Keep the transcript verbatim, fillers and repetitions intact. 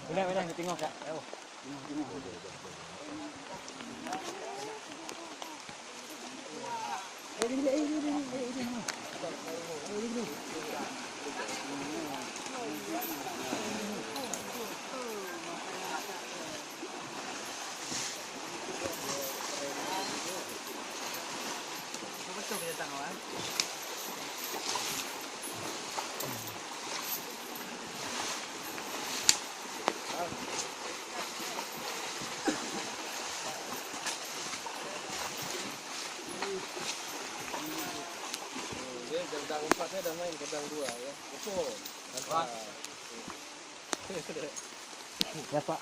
Udah, udah, tengok, Kak. Ayo. Dia gerbang empat saya dah main, gerbang dua ya. Betul. Mantap. Ya, Pak.